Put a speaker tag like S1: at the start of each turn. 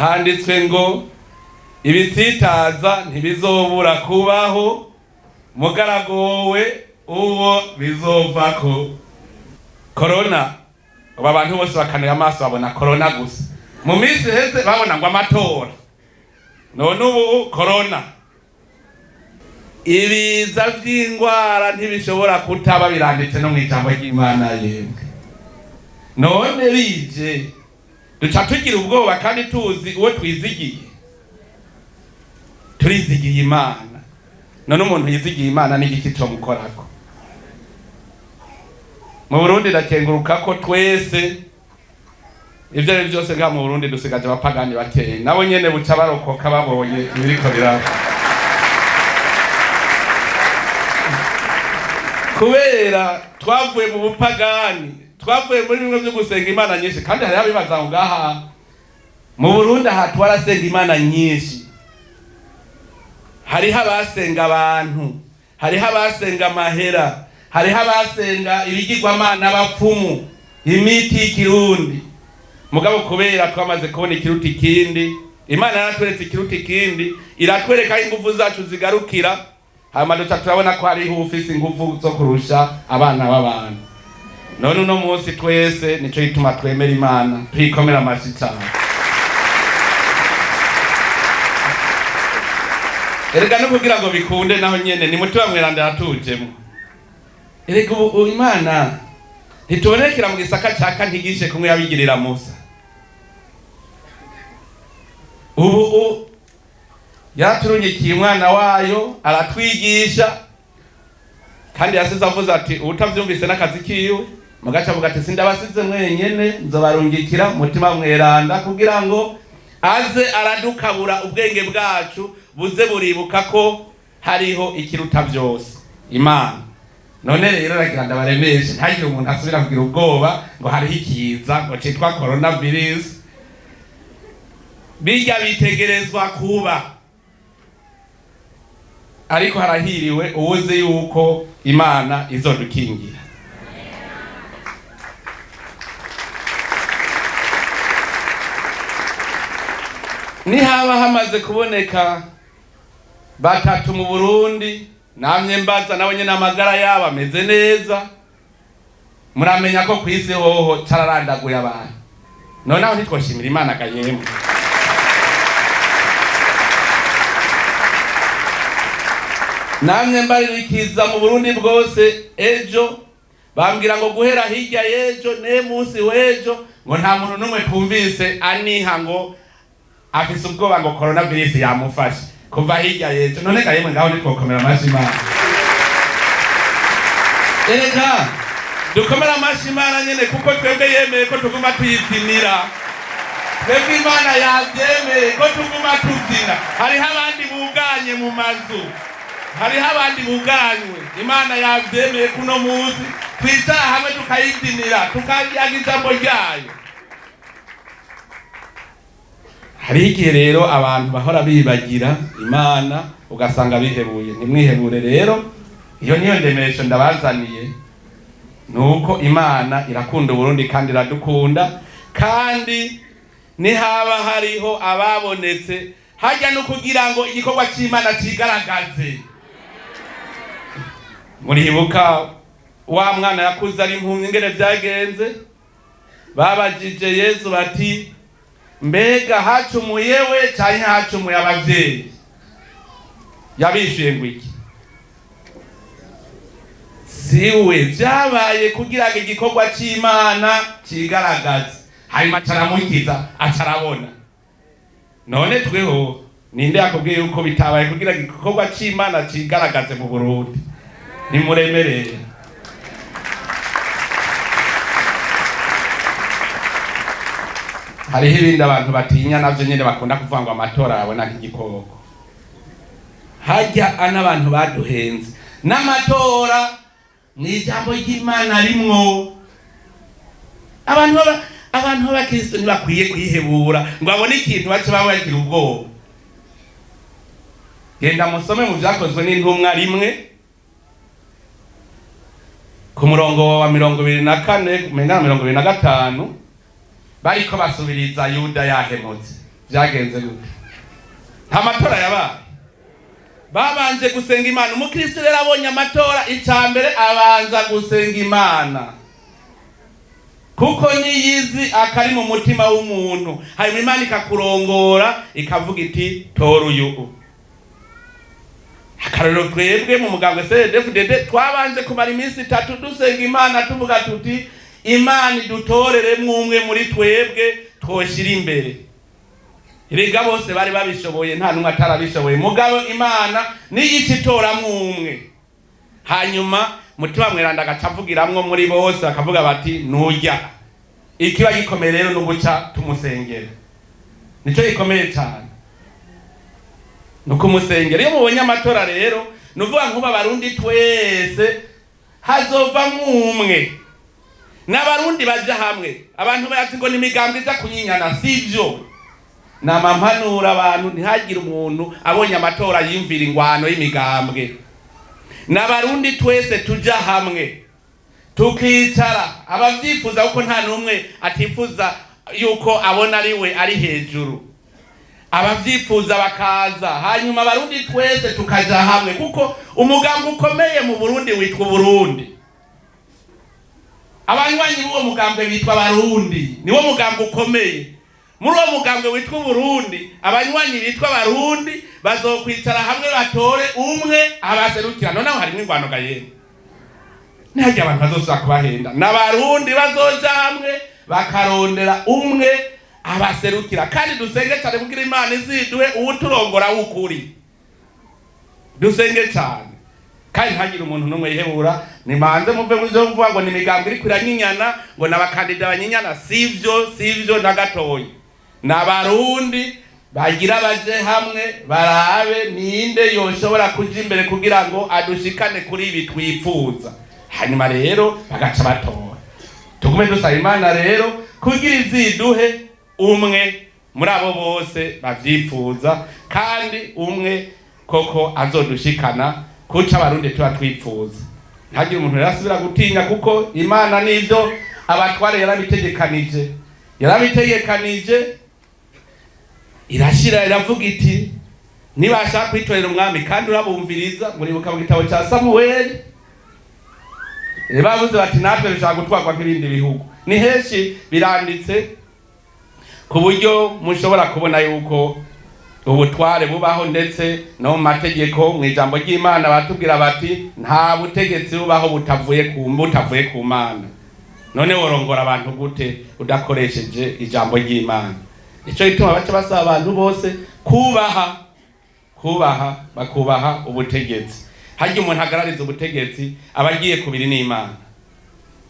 S1: Handitswe ngo ibitsitaza ntibizobura kubaho, mugaragowe uwo bizovako. Korona, ubu abantu bose bakanuye amaso babona korona gusa. Mu minsi iheze babona ngo amatora, none ubu korona. Ibiza vy'ingwara ntibishobora kutaba, biranditse no mw'ijambo ry'Imana. Yemwe, none bije duca tugira ubwoba kandi tuzi uwo twizigiye? Turizigiye Imana. None umuntu yizigiye Imana n'igiki comukorako? Mu Burundi ndakenguruka ko twese, ivyo ari vyose, ngaha mu Burundi dusigaje abapagani bakeyi, nabo nyene buca barokoka babonye ibiriko biraba, kubera twavuye mu bupagani, twavuye muri bimwe vyo gusenga imana nyinshi. Kandi hariho abibaza ngo ngaha mu Burundi aha twarasenga imana nyinshi. Hariho abasenga abantu, hariho abasenga amahera, hariho abasenga ibigirwamana, abapfumu, imiti y'ikirundi. Mugabo kubera twamaze kubona ikiruta ikindi, Imana yaratweretse ikiruta ikindi, iratwereka aho ingufu zacu zigarukira. Hanyuma duca turabona ko hariho ufise ingufu zo kurusha abana b'abantu. None uno munsi twese nico gituma twemera Imana, tuyikomera amashi cane. Erega no kugira ngo bikunde naho nyene ni Mutima Mweranda yatujemwo. Erega ubu Imana ntitubonekera mu gisaka caka, ntigishe kumwe yabigirira Musa. Ubu yaraturunyikiye umwana wayo aratwigisha, kandi yasize avuze ati uwutavyumvise n'akazi kiwe. Mugaca avuga ati sindabasize mwenyene, nzobarungikira Mutima Mweranda kugira ngo aze aradukabura ubwenge bwacu, buze buribuka ko hariho ikiruta vyose, Imana. None rero ragira ndabaremeshe, ntagire umuntu asubira kugira ubwoba ngo hariho ikiza ngo citwa coronavirus. Bijya bitegerezwa kuba, ariko harahiriwe uwuzi yuko Imana izodukingira. Nihaba hamaze kuboneka batatu mu Burundi, namye mbaza, nabo nyene amagara yabo ameze neza. Muramenya ko kw'isi hoho cararandaguye abantu. None aho ntitwoshimira Imana ga yemwe? Namye mbaririkiza mu Burundi bwose. Ejo bambwira ngo guhera hirya y'ejo ne munsi w'ejo ngo nta muntu n'umwe twumvise aniha ngo afise ubwoba ngo coronavirus yamufashe kuva hirya y'ejo. None ga yemwe, ngaho ntitwokomera amashi Imana? Erega dukomere amashi Imana nyene, kuko twebwe yemeye ko tuguma tuyibyinira. Twebwe Imana yavyemeye ko tuguma tubyina. Hariho abandi buganye mu mazu, hariho abandi buganywe. Imana yavyemeye kuno munsi twicara hamwe tukayibyinira, tukayaga ijambo ryayo. Hariho igihe rero abantu bahora bibagira Imana, ugasanga bihebuye. Ntimwihebure rero, iyo niyo ndemesho ndabazaniye, nuko Imana irakunda Uburundi kandi iradukunda. Kandi nihaba hariho ababonetse hajya no kugira ngo igikorwa c'Imana cigaragaze. Muribuka wa mwana yakuze ari impumyi ingene vyagenze? Babajije Yezu bati mbega hacumuye we canke hacumuye abavyeyi? Yabishuye ngo iki? Siwe, vyabaye kugira ngo igikorwa c'Imana cigaragaze. Hanyuma acaramukiza, acarabona. None tweho ninde yakubwiye yuko bitabaye kugira ngo igikorwa c'Imana cigaragaze mu Burundi? Nimuremerere. Hariho ibindi abantu batinya navyo nyene, bakunda kuvuga ngo amatora babona nk'igikoko. Hajya n'abantu baduhenze n'amatora mw'ijambo ry'Imana rimwo. Abantu b'abakristo ntibakwiye kwihebura ngo babone ikintu bace baba bagira ubwoba. Genda musome mu Vyakozwe n'Intumwa 1 ku murongo wa 24 umenga na 25, bariko basubiriza Yuda yahemutse. Vyagenze gute? Nta matora yabaye, babanje gusenga Imana. Umukristo rero abonye amatora, icya mbere abanza gusenga Imana, kuko niyizi akari mu mutima w'umuntu. Hanyuma Imana ikakurongora, ikavuga iti: "Tora uyu." Akarorero, twebwe mu mugambwe CNDD-FDD twabanje kumara iminsi 3 dusenga Imana, tuvuga tuti: "Imana idutoreremwo umwe muri twebwe twoshira imbere." Erega bose bari babishoboye, nta n'umwe atarabishoboye, mugabo Imana niyo ica itoramwo umwe. Hanyuma Mutima Mweranda agaca avugiramwo muri bose, bakavuga bati: "Nurya." Ikiba gikomeye rero ni uguca tumusengera, nico gikomeye cyane, ni ukumusengera. Iyo mubonye amatora rero, ni ukuvuga nkuba Abarundi twese hazovamwo umwe, n'Abarundi baja hamwe. Abantu bayazi ngo ni imigambwe iza kunyinyana, sivyo. Namampanura abantu, ntihagire umuntu abonye amatora yiyumvira ingwano y'imigambwe. N'Abarundi twese tuja hamwe, tukicara, abavyifuza, kuko nta n'umwe atifuza yuko abona ari we ari hejuru. Abavyifuza bakaza, hanyuma Abarundi twese tukaja hamwe, kuko umugambi ukomeye mu Burundi witwa Uburundi. Abanywanyi b'uwo mugambwe bitwa Abarundi, niwo mugambwe ukomeye. Muri uwo mugambwe witwa Uburundi, abanywanyi bitwa Abarundi bazokwicara hamwe, batore umwe abaserukira. Noneho harimwo ingwano ga yemwe, ntihagire abantu bazosubira kubahenda. N'Abarundi bazoja hamwe, bakarondera umwe abaserukira. Kandi dusenge cyane kugira Imana iziduhe uwuturongora w'ukuri. Dusenge cyane kandi ntagire umuntu n'umwe yihebura. Nimanze muve muri vyo kuvuga ngo ni imigambi iriko iranyinyana, ngo n'abakandida banyinyana. Sivyo, sivyo na gatoyi. N'Abarundi bagira baje hamwe, barabe ninde yoshobora kuja imbere kugira ngo adushikane kuri ibi twipfuza. Hanyuma rero bagaca batora. Tugume dusaba Imana rero kugira iziduhe umwe muri abo bose bavyifuza, kandi umwe koko azodushikana kuca Abarundi tuba twipfuza. Ntagire umuntu rero asubira gutinya, kuko Imana n'ivyo abatware yarabitegekanije, yarabitegekanije, irashira iravuga iti: "Nibashaka kwitorera umwami kandi urabumviriza." Muribuka mu gitabo cya Samuweli, bavuze bati: "Natwe dushaka gutwarwa nk'ibindi bihugu." Ni henshi biranditse, ku buryo mushobora kubona yuko ubutware bubaho, ndetse no mu mategeko, mu ijambo ry'Imana batubwira bati: "Nta butegetsi bubaho butavuye ku Mana." None worongora abantu gute udakoresheje ijambo ry'Imana? Nico gituma baca basaba abantu bose kubaha, bakubaha ubutegetsi. Harya umuntu agarariza ubutegetsi aba agiye kubiri n'Imana.